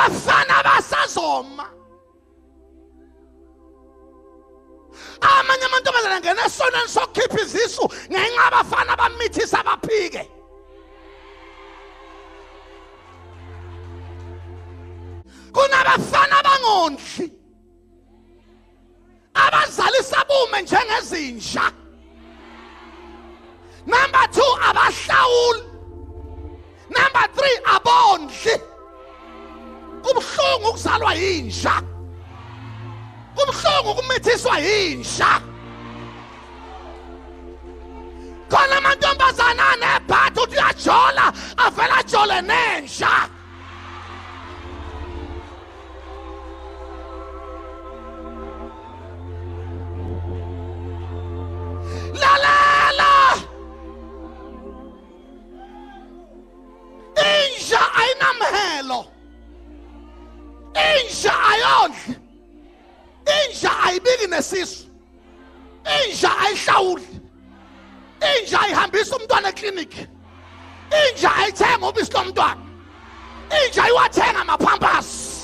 Kunabafana abasazoma. Amanye amantombazane angena esonweni sokukhipha izisu ngenxa abafana abamithisa baphike. Kunabafana abangondli, abazalisa bume njengezinja. Number 2, abahlawuli. Number 3, abondli. Kubuhlungu ukuzalwa yinja, kubuhlungu ukumithiswa yinja. Khona amantombazana anebhatha uthi uyajola, avele ajole nenja. Lalela, inja ayinamhelo, inja ayondli, inja ayibiki nesisu, inja ayihlawuli, inja ayihambisa umntwana eklinikhi, inja ayithenga ubisi lomntwana, inja iwathenga amaphampasi.